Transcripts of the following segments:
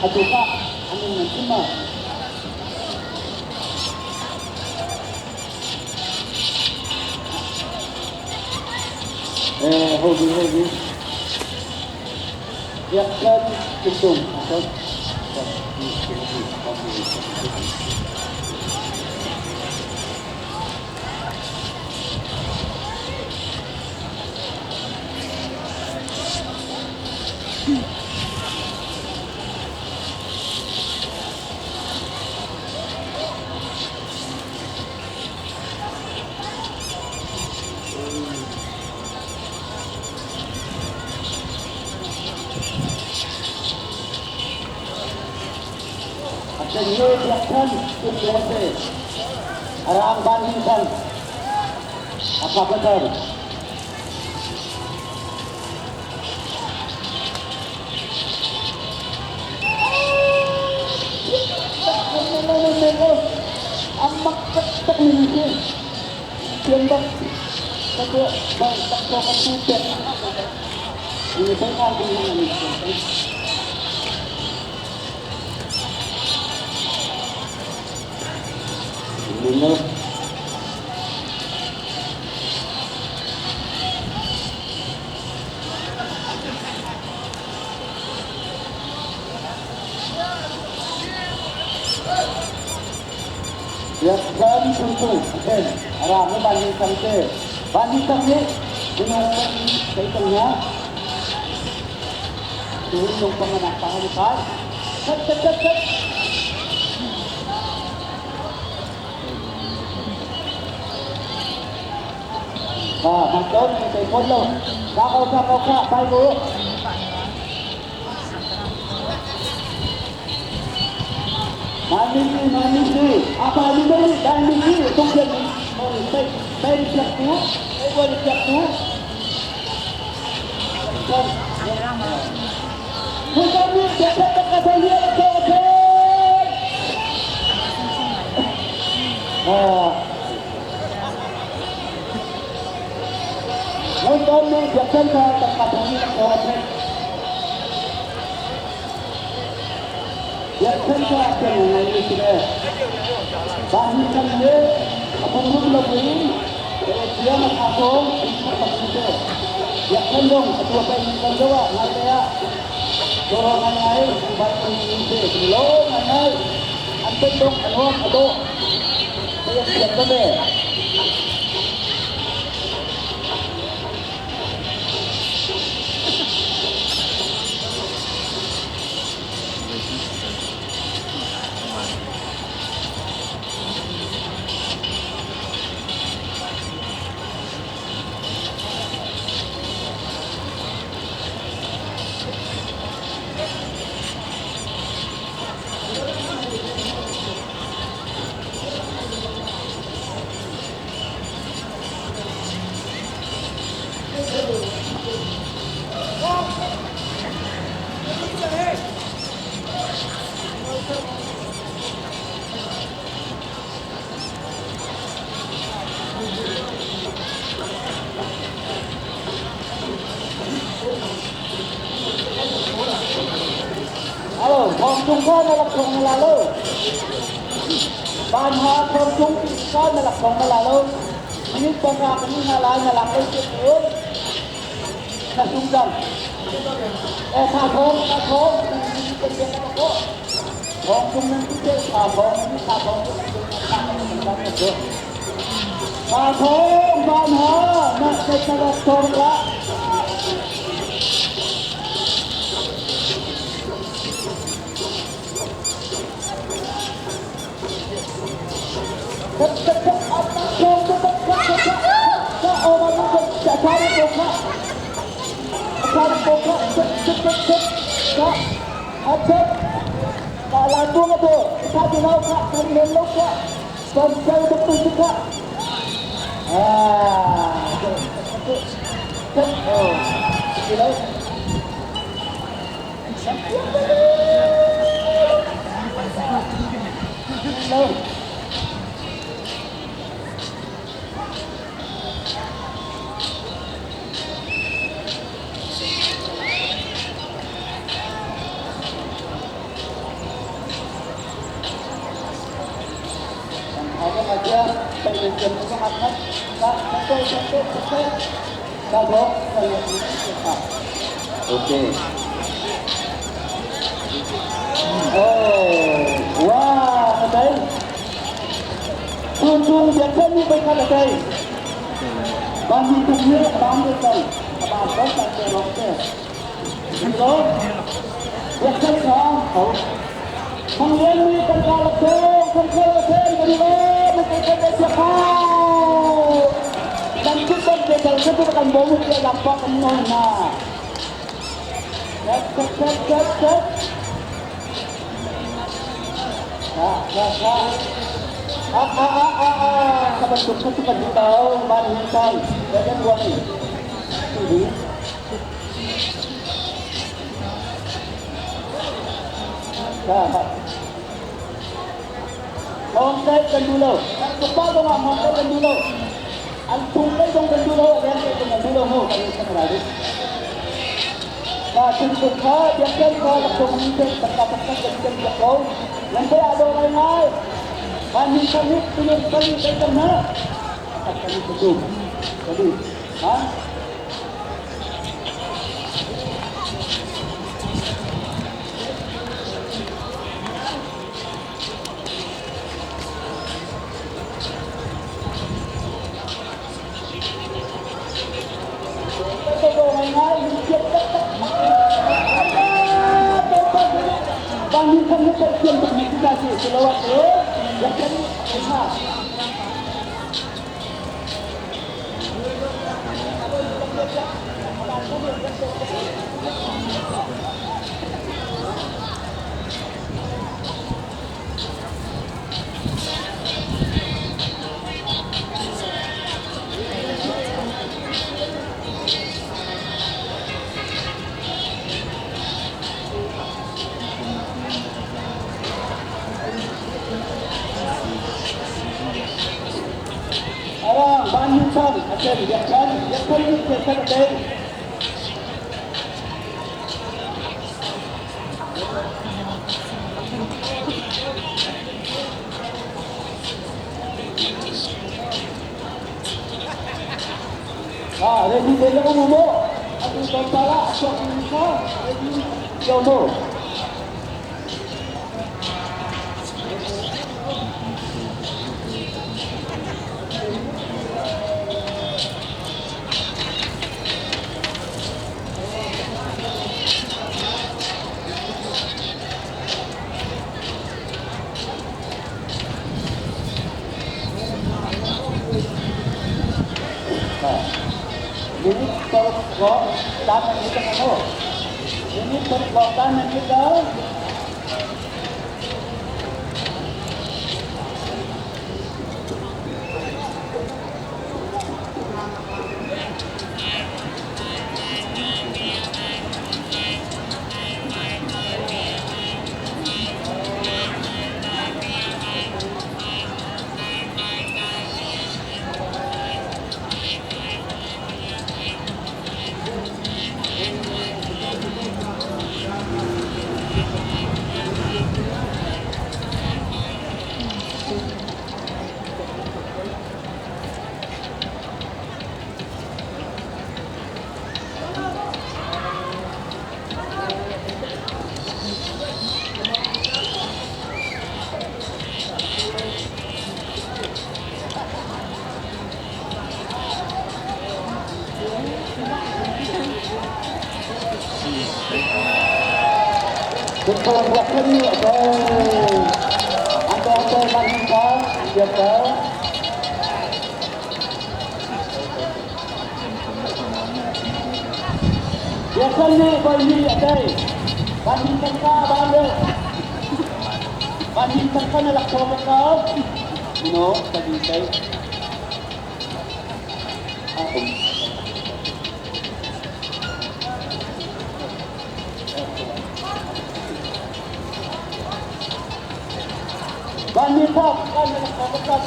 Atu ka amin nan chim ma? Eh, ho bi ho bi. Biakkan tung atau Biakkan tung te arang ban hin khan apa betul? Amak tak ni Timbak ka bang tak ko ka tupet. Ini saya ngaku ini. Ini Biakkan Tuntung Aten Arang banding sang te banding sang ni minung sa itang niya tuhun yung panganak pangalukan cut cut cut cut. Ah, mantap ni telepon lo. Kakau kakau kak, bye bu. Manisi, manisi. Apa ni beli? Dan ni tunggu ni. Tay, tay siap tu. Tay boleh siap tu. Bukan ni, dapat tak kata dia okey. Ah. Nonton ni biasa tak kata ni okey. Biasa ka ngai ni sila. Bahin kan ni apa pun lebih dia nak aku tak Biarkan dong ketua pengen jawa ngai kaya Dorong ngai baik ni lo ngai anten dong ano ado saya siap kami. Alo, thong chung ko na lak thong na lalo. Ban ha thong chung ko na lak thong na lalo. Ini bangga kami na lai na lak oi ke na sungkan. Eh tha thong tha thong ini penting ko. Thong chung nan ti tha thong ni tha thong tha thong ban ha na se na lak thong la. No. Akhat ka ka ka ka ka ka do ka ka. Okay. Oh, wah, đây. Chung chung biak khan ni bai khat đây. Ban ni tuk ni ban de kai. Ban ba ta te rong te. Lo. Biak khan ka ho. Thang len ni kan ka la te, kan ka la te kan le na kan ka te sia kha. Kan chut ban te kan ka tu kan bo mu te lam pa kan no na. Set set set set set. Ah, ah, ah. Ah, ah, ah, ah, ah. Kabantuk sa tukad dito, manhintay. Ganyan buwan eh. Hindi. Hongkay kandulo. Kapag nga hongkay kandulo. Ang tungkay kong kandulo, ayan kay kong kandulo mo. Kayo sa marami. Ka tuntuk ka, biyakan ka, lakong pagkapagkat, ganyan biyakan. Yan kaya ado kayo nga. Manhintay, pinagpali, kay na. At kami sa Sabi, ha? Arang, ban sang, achen, yakan, yakan ni kesan ate. Ah, ready de lang mo. At ito pala, ako ang isa. Ready, yo mo. Ini terus tangan kita ano. Ini terus tangan kita. Betul buat ni atau atau lagi kau dia tahu. Biasanya bagi ada bagi tengka balik bagi tengka nak kau kau no tadi saya Bagi tak kan nak kau kau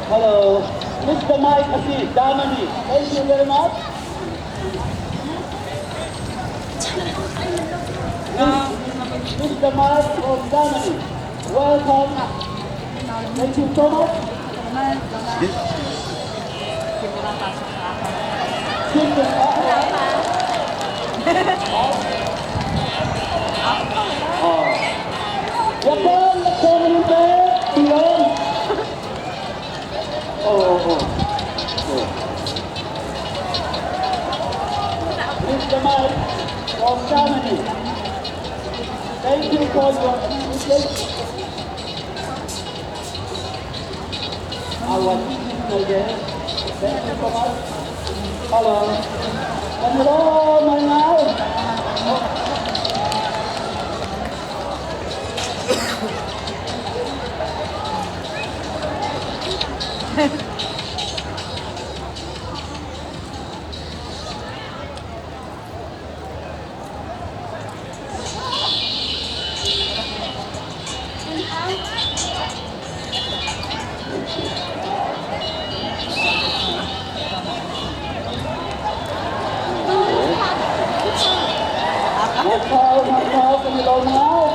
Hello, Mr. Mike Asi, Germany. Thank you very much. Mr. Mike from Germany. Welcome. Thank you so much. Japan, Beyond. Oh. Mr. Mike from Germany. Thank you for your appreciation. Our teaching again. Thank you so much. Hello. Hello, my name. Macau, Macau, kami mau.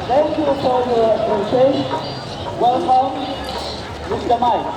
Thank you for your attention. Welcome, Mr. Mike.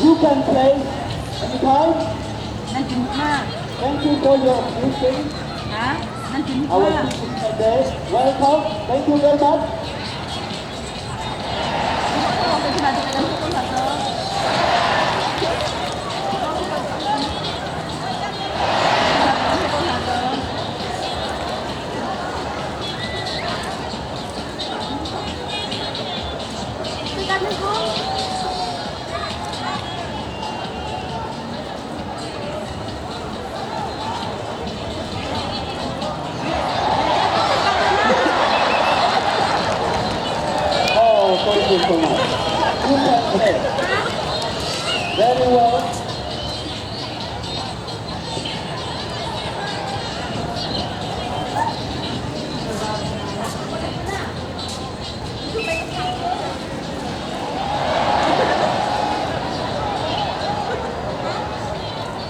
You can play anytime. Thank you for your attention. Our teaching today. Welcome. Thank you very much. Oh, thank you so much. You can play. Very well.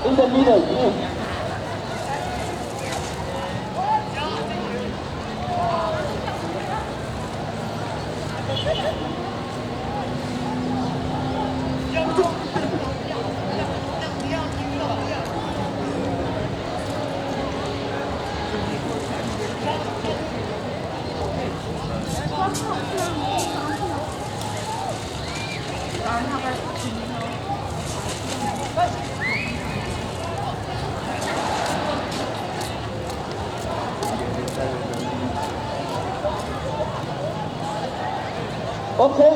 In the middle, yes. Okay.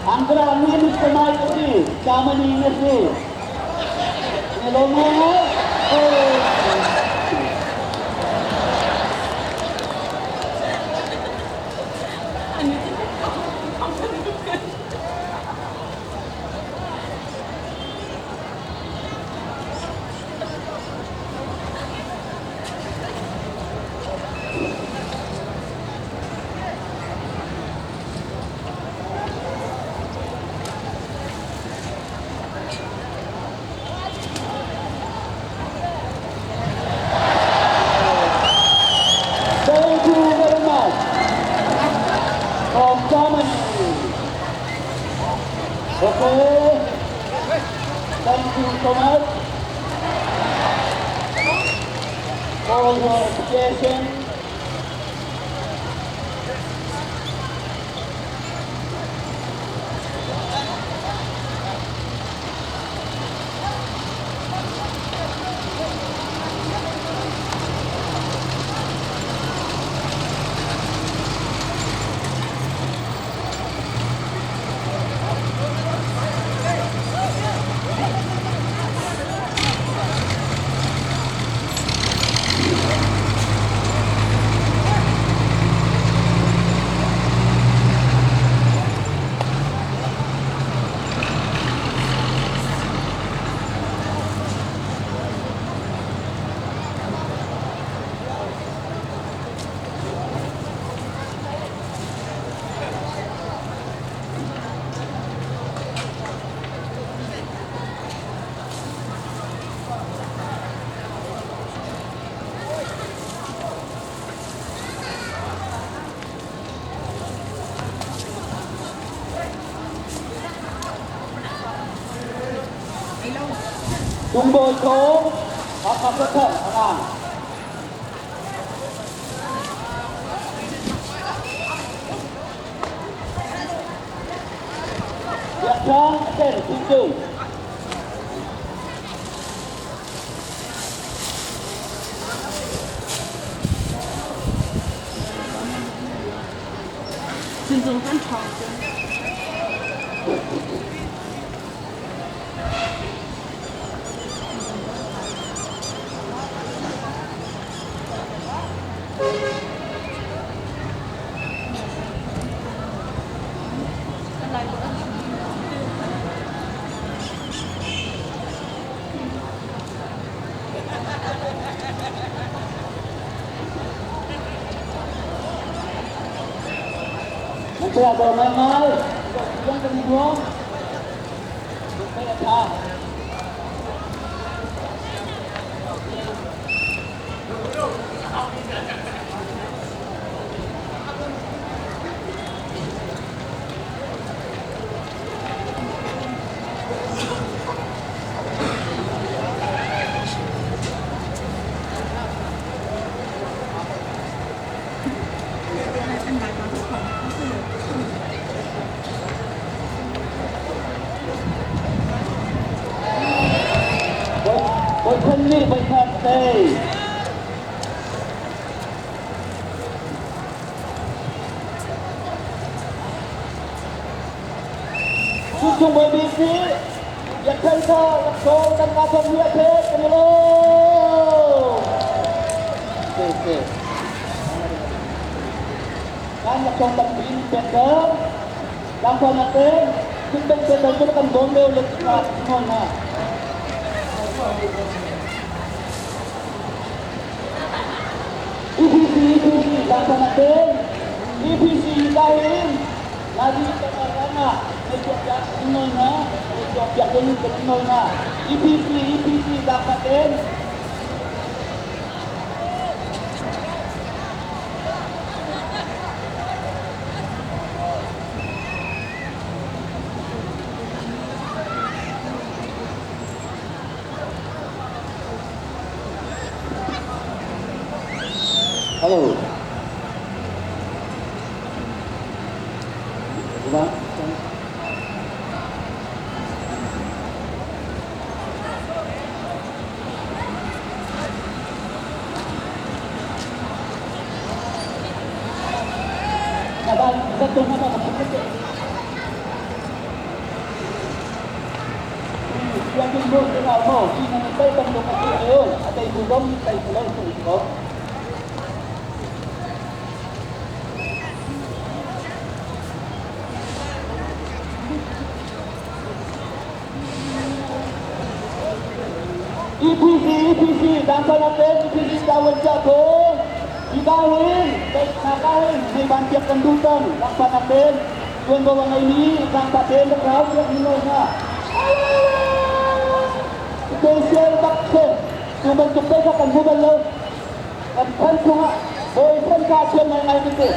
Angkara ni muktamai a si, Germany na si. Na lawm ngai. Thank you very much from Germany. Okay. Thank you so much for your appreciation. Sungbawi Thawng, Hakha Pathang a ngang. Biakṭhang a ṭeng Thingtung. Chuncung kan ṭhawng cu. Kaya daw ngai yang kan nuam kaya tha. Voikhat nih voikhat tei. Chuchung bawi bik nih Yakhan kha laksawng kan ka thawk hi a pek kan i lawm. Se se. Kan laksawng tampi in pek kan. Langkha nak ten Chutbeng te dal kan bawm leo le ka ngol na. EPC EPC langkha nak ten EPC dahil lagi na Ethiopia ngol na Ethiopia kun ngol na EPC EPC langkha ten. Hello. Diba? EPC EPC ดังพลังเป็น EPC ตะวันจับ Ibawin nakahin may bantiak kandutan lang panatin tuan bawa ini lang patin na yang nilo na special bakse tuman tukay ka kan bubalo kan kan nga boy kan ka siya may ngay dito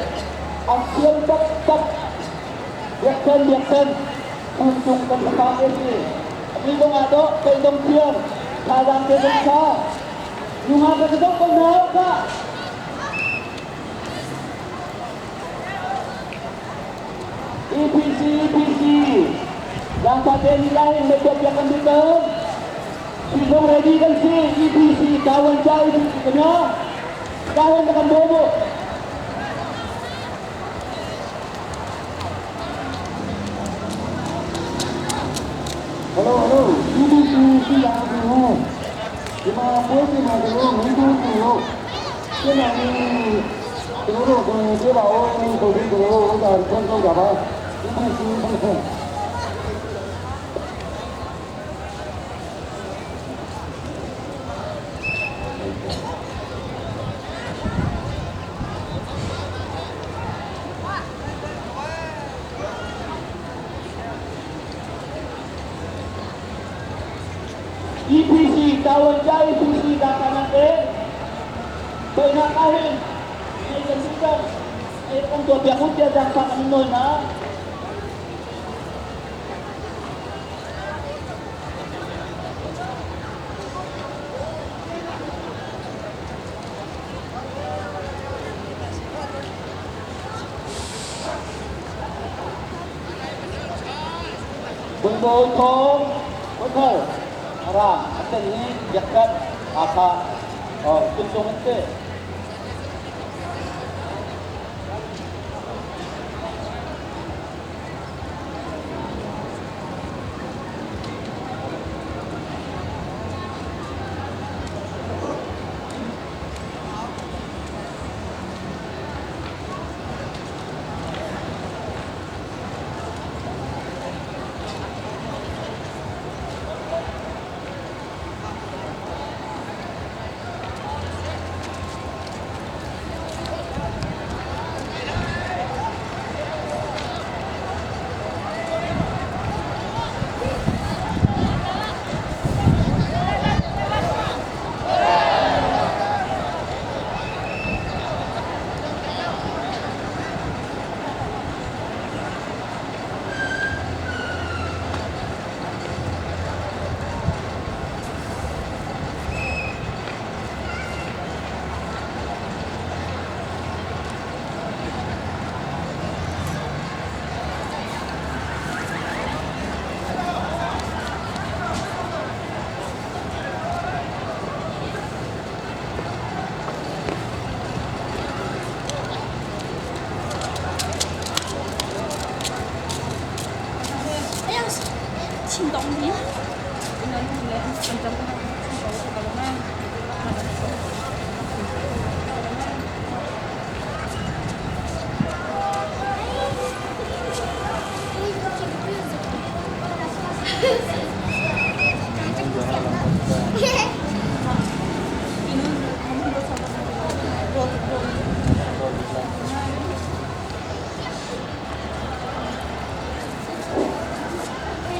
ang siyal bak bak yaksen yaksen kuntung kan sa ni amigo nga do kay dong siyam kadang kay dong sa yung nga ka dong kung ka. EPC EPC yang patin nila may kopya dito. Sinong ready kan si EPC kawan siya EPC kanya dahil nakambobo. Hello hello EPC ရှိရအောင်ဒီမှာပွဲစီမှာကျွန်တော်တို့ငင်းတူလို့ကျန်တယ်ကျွန်တော်တို့ကိုပြပါအောင်ဆိုပြီးကျွန်တော်တို့ဥစ္စာဆန်းတော့တာပါ EPC EPC tawag siya EPC natin Kaya may kasikan ay kung tuwa kutya dang pa kanino na Bun thong bun thơ ara aten ni yakat aka oh kuntung ente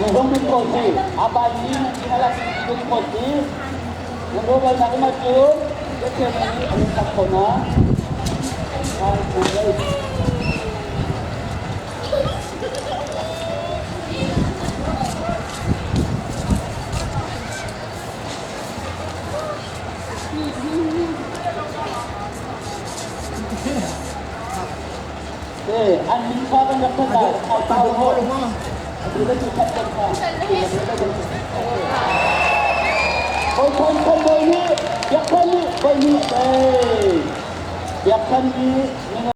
Zong bin ko si. Apa ni ala bin ko si. Nang ro nak ma chu. Ke ni an tak ko na. Ang kulay. 对，按民法的那个来，好好。ဒီလိုချက်ချက်ပါဘိုင်ခွန်ခွန်ဘိုင်နီရက်ခွန်နီဘိုင်နီေရက်ခွန်နီ